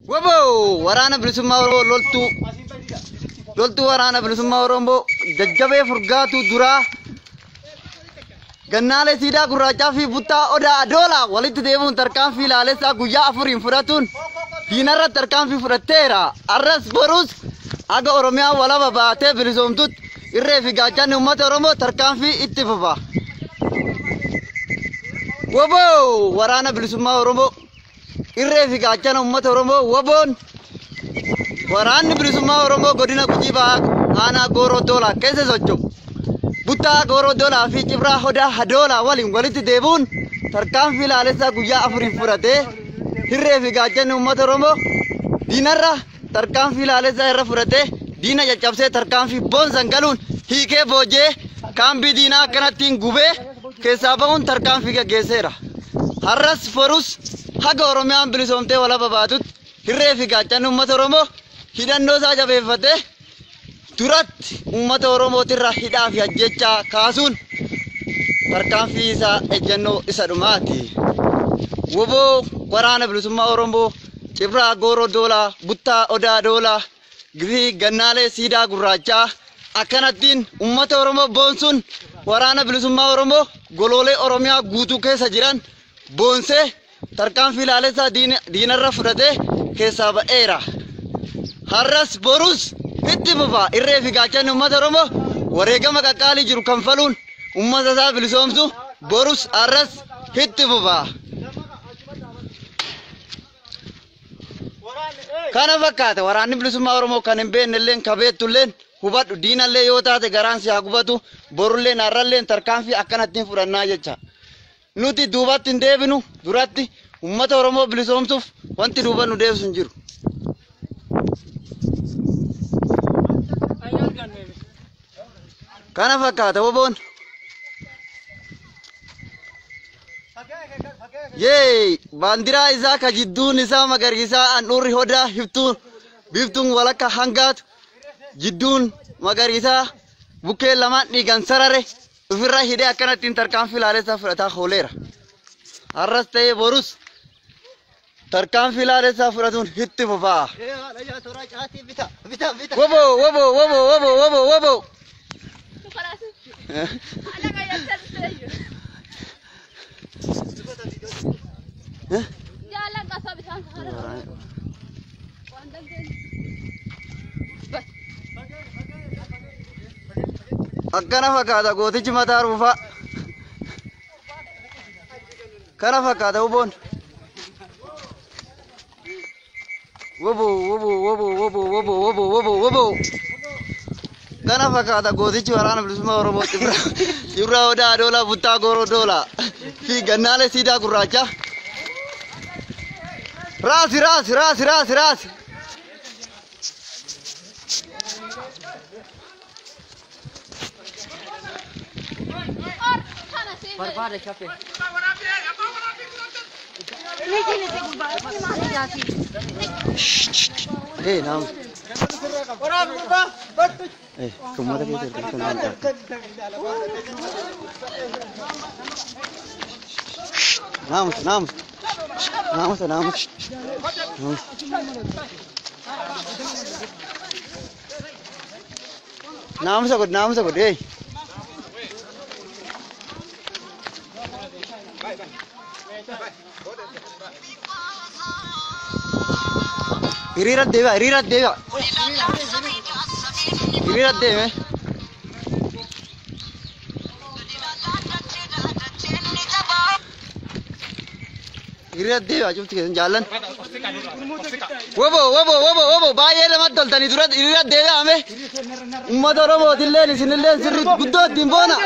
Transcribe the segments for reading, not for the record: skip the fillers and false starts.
Waboo waraana bilisummaa Oromoo loltuu waraana bilisummaa Oromoo jajjabee furgaatuu duraa gannaalee siidaa gurraachaa fi buttaa odaa adoolaa walitti deemuun tarkaanfii laalessaa guyyaa afuriin fudhatuun diinarra tarkaanfii fudhatteera. Arras borus haga Oromiyaa walaba baatee bilisoomtutti irree fi gaachanni uummata Oromoo tarkaanfii itti fufa. Waboo waraana bilisummaa Oromoo irree fi gaachana uummata Oromoo waboon waraanni bilisummaa Oromoo godina Gujii Bahaa aanaa Gooroo Doolaa keessa socho'u. Buttaa Gooroo Doolaa fi Cibraa Hodaa Hadoolaa waliin walitti deebi'uun tarkaanfii laalessaa guyyaa afuriin fudhatee hirree fi gaachanni uummata Oromoo diinarra tarkaanfii laalessaa irra fudhatee diina caccabsee tarkaanfii boonsan galuun hiikee boojee kaambii diinaa akkanattiin gubee keessaa bahuun tarkaanfii gaggeesseera. Har'as borus haga Oromiyaan bilisoomtee walaba baatutti hirree fi gaachanni uummata Oromoo hidhannoo isaa jabeeffatee duratti uummata Oromootirra hidhaa fi ajjechaa kaasuun tarkaanfii isaa ejjennoo isa dhumaati. Woboo waraana bilisummaa Oromoo Cibraa Gooroo Doolaa Buttaa Odaa Doolaa fi Gannaalee Siidaa Gurraachaa akkanattiin uummata Oromoo boonsuun waraana bilisummaa Oromoo goloolee Oromiyaa guutuu keessa jiran boonsee tarkaanfii laalessaa diinarra fudhatee keessaa ba'eera. Har'as borus itti fufa irree fi gaachanni uummata Oromoo wareegama qaqqaalii jiru kanfaluun uummata isaa bilisoomsu borus har'as itti fufa. Kana fakkaata waraanni bilisummaa Oromoo kan hin beekne illeen ka beektu illeen hubadhu diinallee yoo taate garaan si haa gubatu borulleen har'alleen tarkaanfii akkanattiin fudhannaa jecha. Nuti duubatti hin deebinu duratti uummata Oromoo bilisoomsuuf wanti duuba nu deebisu hin jiru. Kana fakkaata woboon. Yee baandiraa isaa ka jidduun isaa magariisaa handhuurri hodaa hiftuun biftuun walakka hangaatu jidduun magariisaa bukkee lamaan dhiigan sarare ofirra hidhee akkanattiin tarkaanfii laalessaa fudhataa ooleera. Har'as ta'ee borus tarkaanfii laalessaa fudhatuun itti fufaa. Woboo woboo woboo woboo woboo woboo. Akkana fakkaata gootichi mataa ruufaa. Kana fakkaata woboon. Woboo woboo woboo woboo woboo woboo woboo woboo. Kana fakkaata gootichi waraana bilisummaa Oromoo Cibraa Odaa Adoolaa Buttaa Gooroo Doolaa fi Gannaalee Siidaa Gurraachaa. Raasi raasi raasi raasi raasi. Barbaada shafe. Eh, naam. Eh, kummata keessa jirtu kan naamus naamus naamusa naamus naamusa godhi naamusa godhi eh. Hiriira deebi'a hiriira deebi'a hiriira deeme. Hiriira deebi'a cufti keessan jaallan. Woboo woboo woboo woboo baay'ee namatti toltanii dura hiriira deebi'ame. Uummata Oromootilleen isinilleen sirriitti guddoo ittiin boona.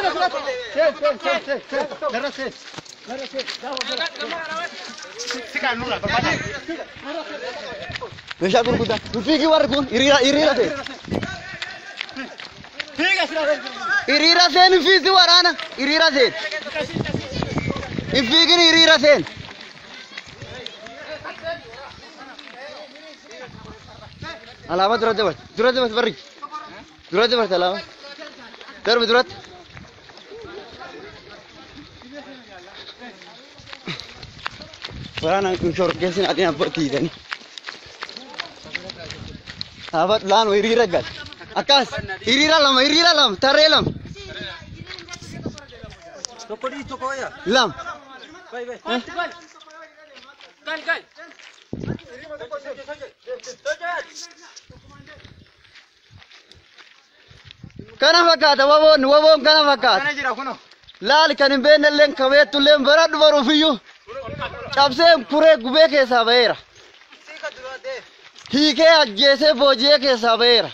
Meeshaa gurguddaa. Fiigi warri kun hiriira hiriira seen. Hiriira seen fiigi waraana hiriira seen. Fiigin hiriira seen. Alaabaa dura dabarte dura dabarte barri dura dabarte alaabaa darbi duratti. Waraana hin shorgeessin adiin abbootii. Dhaabadhu laanu hiriira gal. Akkas hiriira lama, hiriira lama, tarree lama. Tokko dhiis, tokko wayya. Lama. Bai bai. Gal gal. Kana fakkaata waboon, waboon kana fakkaata. Kana jira kunoo. Laali kan hin beekne illee kabeettu illee baradhu baruufiyyuu cabsee kuree gubee keessaa ba'eera. Hiikee ajjeesee booji'ee keessaa ba'eera.